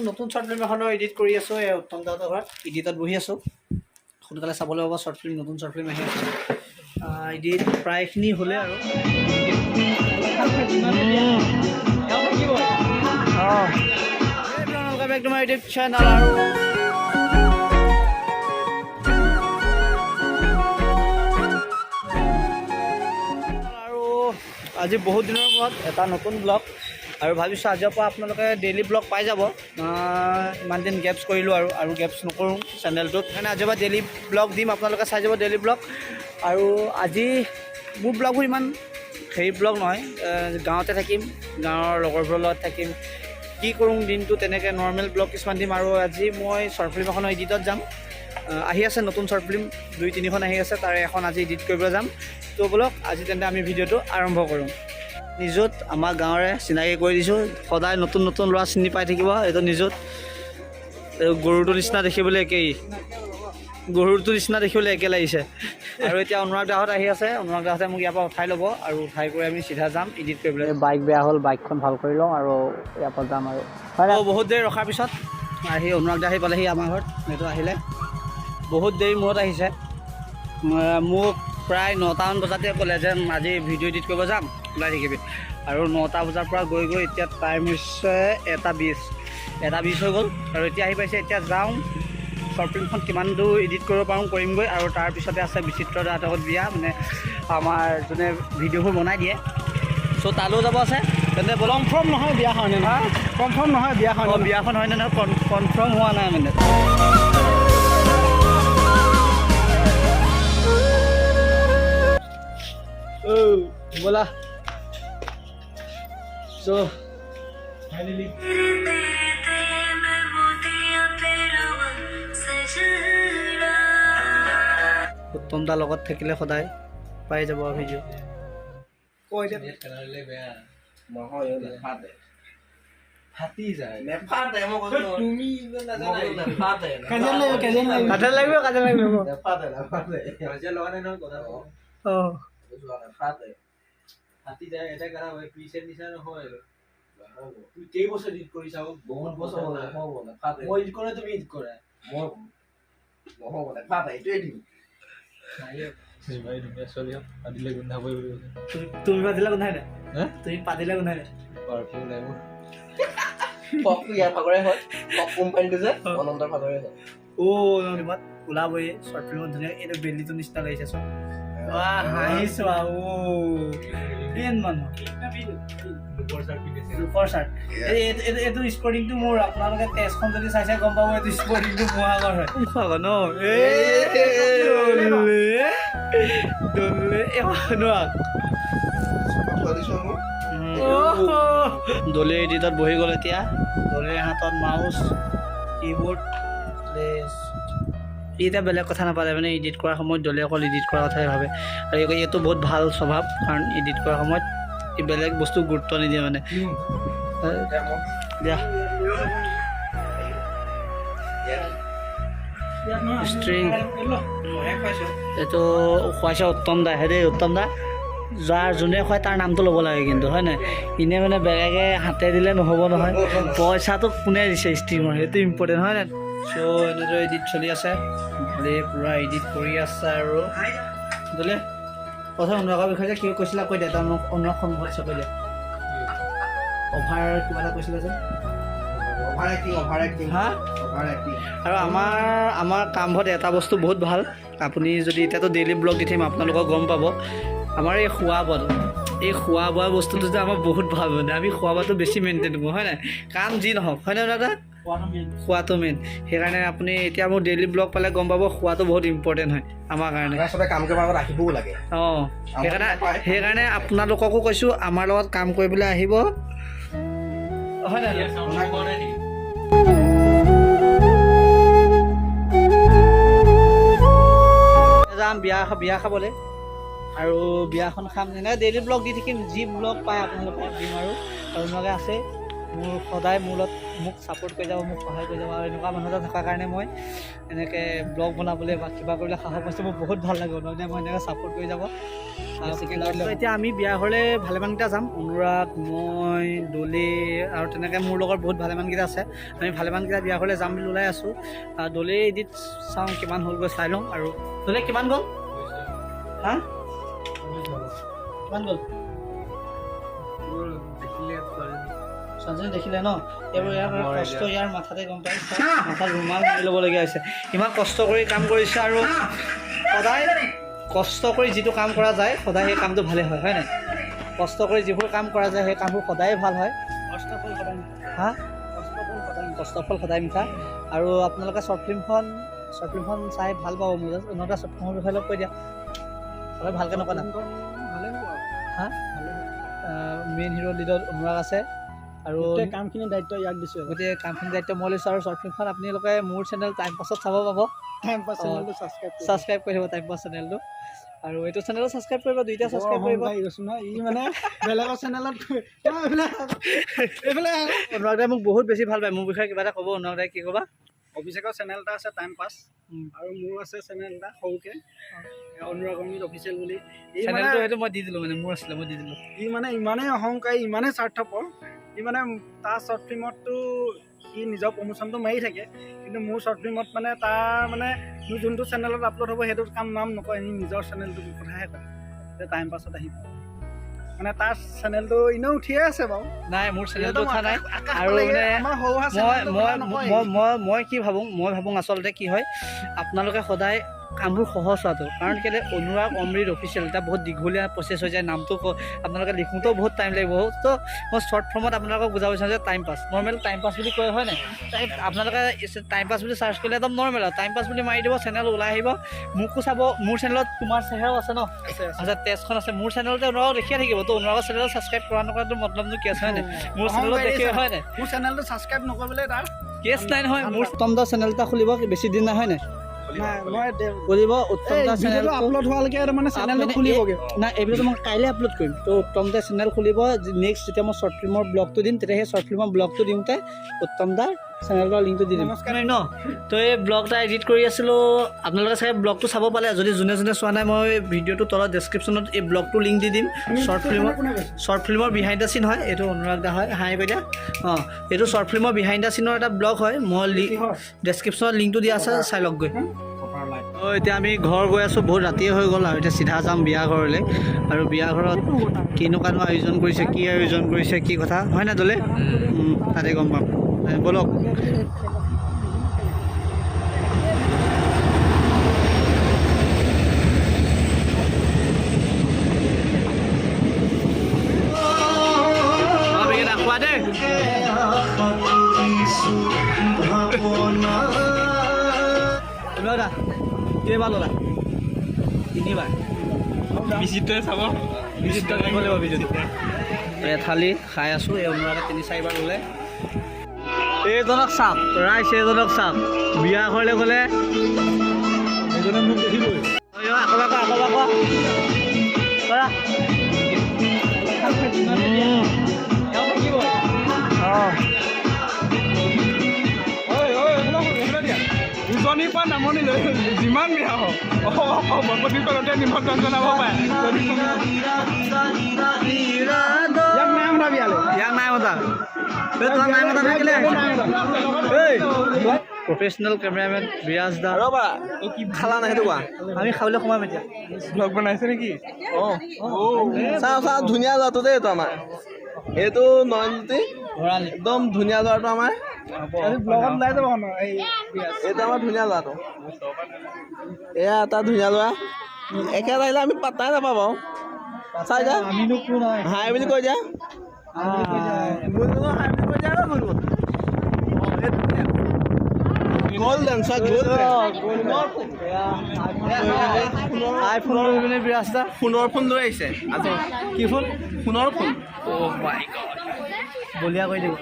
নতুন short film এখনৰ edit কৰি আছোঁ। এই উত্তম দাহঁতৰ ঘৰত এডিটত বহি আছোঁ। সোনকালে চাবলৈ পাব শ্বৰ্ট ফিল্ম, নতুন শ্বৰ্ট ফিল্ম আহি আছে। এডিট প্ৰায়খিনি হ'লে আৰু অঁ back to my YouTube channel. আৰু আজি বহুত দিনৰ মূৰত এটা নতুন ব্লগ আৰু ভাবিছোঁ আজিৰ পৰা আপোনালোকে ডেইলি ব্লগ পাই যাব। ইমান দিন গেপছ কৰিলোঁ আৰু আৰু গেপছ নকৰোঁ চেনেলটোত। সেইকাৰণে আজিৰ পৰা ডেইলি ব্লগ দিম, আপোনালোকে চাই যাব ডেইলি ব্লগ। আৰু আজি মোৰ ব্লগবোৰ ইমান হেৰি ব্লগ নহয়, গাঁৱতে থাকিম, গাঁৱৰ লগৰবোৰৰ লগত থাকিম, কি কৰোঁ দিনটো তেনেকৈ নৰ্মেল ব্লগ কিছুমান দিম। আৰু আজি মই শ্বৰ্ট ফিল্ম এখনৰ এডিটত যাম। আহি আছে নতুন শ্বৰ্ট ফিল্ম, দুই তিনিখন আহি আছে, তাৰে এখন আজি এডিট কৰিবলৈ যাম। তো ব'লক, আজি তেন্তে আমি ভিডিঅ'টো আৰম্ভ কৰোঁ। নিজত আমাৰ গাঁৱৰে চিনাকি কৰি দিছোঁ। সদায় নতুন নতুন ল'ৰা চিনি পাই থাকিব। এইটো নিজত, এই গৰুটোৰ নিচিনা দেখিবলৈ একেই, গৰুটোৰ নিচিনা দেখিবলৈ একে লাগিছে। আৰু এতিয়া অনুৰাগ দাহঁত আহি আছে। অনুৰাগ দাহঁতে মোক ইয়াৰ পৰা উঠাই ল'ব আৰু উঠাই কৰি আমি চিধা যাম এডিট কৰিবলৈ। বাইক বেয়া হ'ল, বাইকখন ভাল কৰি লওঁ আৰু ইয়াৰ পৰা যাম। আৰু বহুত দেৰি ৰখাৰ পিছত আহি অনুৰাগ দা আহি পালেহি আমাৰ ঘৰত। এইটো আহিলে, বহুত দেৰি মূৰত আহিছে। মোক প্ৰায় 9টামান বজাতে ক'লে যে আজি ভিডিঅ' এডিট কৰিব যাম, ওলাই থাকিবি। আৰু 9টা বজাৰ পৰা গৈ গৈ এতিয়া টাইম হৈছে 1টা 20, 1টা 20 হৈ গ'ল আৰু এতিয়া আহি পাইছে। এতিয়া যাওঁ, শ্বৰ্ট ফিল্মখন কিমান দূৰ এডিট কৰিব পাৰোঁ কৰিমগৈ। আৰু তাৰপিছতে আছে বিচিত্ৰ দাহঁতৰ ঘৰত বিয়া, মানে আমাৰ যোনে ভিডিঅ'বোৰ বনাই দিয়ে, চ' তালৈও যাব আছে। তেন্তে বলক। কনফাৰ্ম নহয় বিয়া হয় নে নহয়, কনফাৰ্ম নহয় বিয়া হয়। অঁ, বিয়াখন হয়নে নহয় কনফাৰ্ম হোৱা নাই মানে। ব'লা। চ' ফাইনেলি। तेरे दिल में मोतियां पिरोआ सजना। উত্তম দাৰ লগত থাকিলে সদায় পাই যাব ভিডিঅ'। কৈ দে। নহয়, নেফাটে। ফাটি যায়। নেফাটে, মই কৈছো নহয়। তুমি ইমান নাজানা। মই কৈছো নেফাটে। কাজিয়া লাগিব, কাজিয়া লাগিব। কাজিয়া লাগিব, কাজিয়া লাগিব। নেফাটে, নেফাটে। কাজিয়া লগা নাই নহয় কথা। অঁ। কৈছো নেফাটে। ফাটি যায়। এটা কথা হয়, প্ৰিচেণ্ট নিচিনা নহয় আৰু। তুমি কেইবছৰ এডিট কৰিছা? বহুত বছৰ হ'ল, নহ'ব, নেফাটে। মই এডিট কৰা, তুমি এডিট কৰা। মই নহ'ব, নেফাটে, এইটোৱে দিম। ভাই, ধুনীয়া ছোৱালী হওক, পাতিলে গোন্ধাবই বুলি কৈছে। তুমি পাতিলে গোন্ধাই নাই? হে? তুমি পাতিলে গোন্ধাই নাই? পাৰফিউম নাই মোৰ। ফকটো ইয়াৰ ভাগৰে হয়, ফক কোম্পানীটো যে অনন্তৰ ভাগৰে হয়। অ', ফিল্মত ওলাবই, শ্বৰ্ট ফিল্মত ধুনীয়া। এইটো বেলিটো নিচিনা লাগিছে চব। হাঁহিছো। অ' কিমান মানুহ। লোকৰ চাৰ্ট পিন্ধিছে। লোকৰ চাৰ্ট। এইটো স্পৰ্টিংটো মোৰ। আপোনালোকে তেজখন যদি চাইছে গম পাব, এইটো স্পৰ্টিংটো মোৰ আগৰ হয়, মুখৰ আগৰ ন। দলে দলে নোৱা। দলিৰ এডিটত বহি গ'ল এতিয়া। দলিৰ হাতত মাউচ, কীবৰ্ড। ই এতিয়া বেলেগ কথা নাপাতে, মানে এডিট কৰাৰ সময়ত দলে অকল এডিট কৰাৰ কথাই ভাবে। আৰু এইটো বহুত ভাল স্বভাৱ, কাৰণ এডিট কৰাৰ সময়ত ই বেলেগ বস্তু গুৰুত্ব নিদিয়ে মানে। দিয়া ষ্ট্ৰিং এইটো খুৱাইছে উত্তম দাহে দেই। উত্তম দা, যাৰ যোনে খুৱাই তাৰ নামটো ল'ব লাগে কিন্তু, হয় নাই? এনেই মানে বেলেগে হাতে দিলে নহ'ব নহয়। পইচাটো কোনে দিছে ষ্ট্ৰিঙৰ, সেইটো ইম্পৰ্টেণ্ট, হয় নাই? চ' এনেদৰে এডিট চলি আছে। দলে পূৰা এডিট কৰি আছে। আৰু দলে প্ৰথম অনুৰাগৰ বিষয়ে যে কি কৈছিলা কৈ দিয়া। তাৰ অনুৰাগ সন্মুখত আছে, কৈ দিয়া। অভাৰ কিবা এটা কৈছিলা যে। Over acting, over acting. হা। Over acting. আৰু আমাৰ কামত এটা বস্তু বহুত ভাল। আপুনি যদি এতিয়াতো ডেইলি ব্লগ দি থাকিম, আপোনালোকক গম পাব। আমাৰ এই খোৱা বোৱাটো, এই খোৱা বোৱা বস্তুটো যে আমাৰ বহুত ভাল, মানে আমি খোৱা বোৱাটো বেছি মেইনটেইন কৰোঁ, হয় নাই? কাম যি নহওক, হয় নাই দাদা? খোৱাটো মেইন। সেইকাৰণে আপুনি এতিয়া মোৰ ডেইলি ব্লগ পালে গম পাব, খোৱাটো বহুত ইম্পৰ্টেণ্ট হয় আমাৰ কাৰণে। চবে কাম কৰিব আগত আহিবও লাগে। অঁ, সেইকাৰণে আপোনালোককো কৈছোঁ, আমাৰ লগত কাম কৰিবলৈ আহিব, হয় নাই? যাম বিয়া বিয়া খাবলৈ আৰু বিয়াখন খাম। এনেকৈ ডেইলি ব্লগ দি থাকিম, যি ব্লগ পায় আপোনালোকক দিম। আৰু আপোনালোকে আছে। মোৰ সদায় মোৰ লগত মোক ছাপোৰ্ট কৰি যাব, মোক সহায় কৰি যাব। আৰু এনেকুৱা মানুহ এটা থকাৰ কাৰণে মই এনেকৈ ব্লগ বনাবলৈ বা কিবা কৰিবলৈ সাহস পাইছোঁ। মোৰ বহুত ভাল লাগে অনুৰাগ দাই মই এনেকৈ ছাপোৰ্ট কৰি যাব। এতিয়া আমি বিয়া ঘৰলৈ ভালেমানকেইটা যাম, অনুৰাগ, মই, দলি আৰু তেনেকৈ মোৰ লগত বহুত ভালেমানকেইটা আছে। আমি ভালেমানকেইটা বিয়া ঘৰলৈ যাম বুলি ওলাই আছোঁ। দলি এডিট চাওঁ কিমান হ'লগৈ চাই লওঁ। আৰু দলি কিমান গ'ল? হা, কিমান গ'ল? ছোৱালীজনী দেখিলে ন? এইবোৰ ইয়াৰ কষ্ট ইয়াৰ মাথাতে গম পাইছে, মাথাত ৰুমাল মাৰি ল'বলগীয়া হৈছে। ইমান কষ্ট কৰি কাম কৰিছে আৰু সদায় কষ্ট কৰি যিটো কাম কৰা যায় সদায় সেই কামটো ভালেই হয়, হয় নাই? কষ্ট কৰি যিবোৰ কাম কৰা যায় সেই কামবোৰ সদায়ে ভাল হয়। হা, কষ্টৰ ফল সদায় মিঠা। আৰু আপোনালোকে শ্বৰ্ট ফিল্মখন চাই ভাল পাব। মোৰ অনুৰাগ, শ্বৰ্ট ফিল্মৰ বিষয়ে অলপ কৈ দিয়া, অলপ ভালকৈ নক'লা। হা, মেইন হিৰ' লিডত অনুৰাগ আছে আৰু কামখিনি দায়িত্ব ইয়াক দিছোঁ। গোটেই কামখিনি দায়িত্ব মই লৈছোঁ। আৰু শ্বৰ্ট ফিল্মখন আপোনালোকে মোৰ চেনেল টাইম পাছত চাব পাব। টাইম পাছ চেনেলটো ছাবস্ক্ৰাইব ছাবস্ক্ৰাইব কৰি দিব টাইম পাছ চেনেলটো, আৰু এইটো চেনেলো ছাবস্ক্ৰাইব কৰিব, দুইটা ছাবস্ক্ৰাইব কৰিব। গৈছোঁ নহয়, ই মানে বেলেগৰ চেনেলত এইফালে। অনুৰাগ দাই মোক বহুত বেছি ভাল পায়, মোৰ বিষয়ে কিবা এটা ক'ব। অনুৰাগ দাই, কি ক'বা? অভিষেকৰ চেনেল এটা আছে টাইম পাছ, আৰু মোৰো আছে চেনেল এটা সৰুকৈ, অনুৰাগ অমৃত অফিচিয়েল বুলি। ই মানে চেনেলটো সেইটো মই দি দিলোঁ, মানে মোৰ আছিলে, মই দি দিলোঁ। ই মানে ইমানেই অহংকাৰী, ইমানেই স্বাৰ্থপৰ, ই মানে তাৰ শ্বৰ্ট ফিল্মতটো সি নিজৰ প্ৰমোশ্যনটো মাৰি থাকে, কিন্তু মোৰ শ্বৰ্ট ফিল্মত মানে তাৰ মানে মোৰ যোনটো চেনেলত আপলোড হ'ব সেইটোত কাম নাম নকয়, সি নিজৰ চেনেলটোৰ কথাহে কয় যে টাইম পাছত আহিব। মানে তাৰ চেনেলটো এনেও উঠিয়ে আছে বাৰু। নাই, মোৰ চেনেলটো উঠা নাই। আকাশ আৰু পালেগে, মানে আমাৰ সৰু সুৰা মই চেনেলটোৰ মই কথা নকয়। মই মই মই কি ভাবোঁ, মই ভাবোঁ আচলতে কি হয়, আপোনালোকে সদায় কামবোৰ সহজ হোৱাটো, কাৰণ কেলৈ অনুৰাগ অমৃত অফিচিয়েল এটা বহুত দীঘলীয়া প্ৰচেছ হৈ যায়, নামটো আপোনালোকে লিখোঁতেও বহুত টাইম লাগিব। ত' মই শ্বৰ্ট ফৰ্মত আপোনালোকক বুজাব বিচাৰোঁ যে time pass, normal time pass বুলি কয়, হয় নাই? আপোনালোকে টাইম পাছ বুলি চাৰ্চ কৰিলে একদম নৰ্মেল আৰু টাইম পাছ বুলি মাৰি দিব, চেনেল ওলাই আহিব। মোকো চাব, মোৰ চেনেলত তোমাৰ চেহেৰাও আছে ন? আছে, আছে। আচ্ছা, তেজখন আছে মোৰ চেনেলতে, অনুৰাগক দেখিয়ে থাকিব। তো অনুৰাগৰ চেনেলত ছাবস্ক্ৰাইব কৰা নকৰাটো মতলবনো কি আছে, হয় নাই? মোৰ চেনেলত দেখিয়ে, হয় নাই? মোৰ চেনেলটো ছাবস্ক্ৰাইব নকৰিবলৈ তাৰ কেছ নাই নহয়। মোৰ উত্তম দা চেনেল এটা খুলিব বেছি দিন নাই, হয় নাই? নাই, মই খুলিব উত্তম এই দা ভিডিঅ'টো চেনেলটো আপলোড হোৱালৈকে মানে চেনেলটো মানে খুলিবগৈ। নাই, এই ভিডিঅ'টো মই কাইলৈ আপলোড কৰিম। তো উত্তম দা চেনেল খুলিব। নেক্সট যেতিয়া মই শ্বৰ্ট ফিল্মৰ ব্লগটো দিম, তেতিয়া সেই শ্বৰ্ট ফিল্মৰ ব্লগটো দিওঁতে উত্তম দাৰ চেনেলটোৰ লিংকটো দি দিম। নমস্কাৰ। ন তো এই ব্লগ এটা এডিট কৰি আছিলোঁ, আপোনালোকে চাগে ব্লগটো চাব পালে। যদি যোনে যোনে চোৱা নাই, মই ভিডিঅ'টো তলত ডেছক্ৰিপশ্যনত এই ব্লগটো লিংক দি দিম। শ্বৰ্ট ফিল্মৰ কোনে কৈছে? শ্বৰ্ট ফিল্মৰ বিহাইণ্ড the চিন হয় এইটো, অনুৰাগ দা হয়। হাই কৈ দিয়া। অঁ, এইটো শ্বৰ্ট ফিল্মৰ বিহাইণ্ড the চিনৰ এটা ব্লগ হয়। মই কিহৰ? ডেছক্ৰিপশ্যনত লিংকটো দিয়া আছে, চাই লওক গৈ। অঁ, এতিয়া আমি ঘৰ গৈ আছোঁ, বহুত ৰাতিয়ে হৈ গ'ল। আৰু এতিয়া চিধা যাম বিয়া ঘৰলৈ, আৰু বিয়া ঘৰত কেনেকুৱানো আয়োজন কৰিছে, কি আয়োজন কৰিছে, কি কথা, হয় নাই দলে? তাতে গম পাম। ব'লক। খোৱা দেই। দাদা, কেইবাৰ ল'লা? তিনিবাৰ। বিচিত্ৰই চাব। বিচিত্ৰ দিব লাগিব ভিডিঅ'টো। এথালি খাই আছোঁ, এই অনুৰাগে তিনি চাৰিবাৰ ল'লে। এইজনক চাওক ৰাইজ, এইজনক চাওক, বিয়া ঘৰলৈ গ'লে সেইজনে মোক দেখিবই। আকৌ আকৌ আকৌ আকৌ কৰা। অঁ। উজনিৰ পৰা নামনিলৈ যিমান বিয়া হওক, ভগৱতী নিমন্ত্ৰণ জনাব পাৰে। ইয়াক নাই মতা বিয়ালৈ। ইয়াক নাই মতা। এই তোমাক নাই মতা নে? কেলে? এই প্ৰফেচনেল কেমেৰামেন বিৰাজ দা। ৰ'বা, খালা নাই সেইটো কোৱা। আমি খাবলৈ সোমাম এতিয়া। ব্লগ বনাইছে নেকি? অঁ, চাওঁ চাওঁ, ধুনীয়া ল'ৰাটো দেই এইটো আমাৰ, এইটো নয়নজ্যোতি। ভৰালি। একদম ধুনীয়া ল'ৰাটো আমাৰ। আজি ব্লগত ওলাই যাব ন এই বিৰাজ? এইটো আমাৰ ধুনীয়া ল'ৰাটো, এয়া এটা ধুনীয়া ল'ৰা। একেবাৰে আহিলে আমি পাত্তাই নাপাওঁ বাৰু। চাই যা। আমিনো কোন হয়? হাই বুলি কৈ দিয়া। গুণগুণো হাই বুলি কৈ দিয়া। গুণগুণ গ'ল্ডেন, চোৱা গ'ল্ডেন। আইফোন লৈ পিনে বিৰাজ দা। সোণৰ ফোন লৈ আহিছে আজি। কি ফোন? সোণৰ ফোন। অ' মাই গড, বলিয়া কৰি দিব।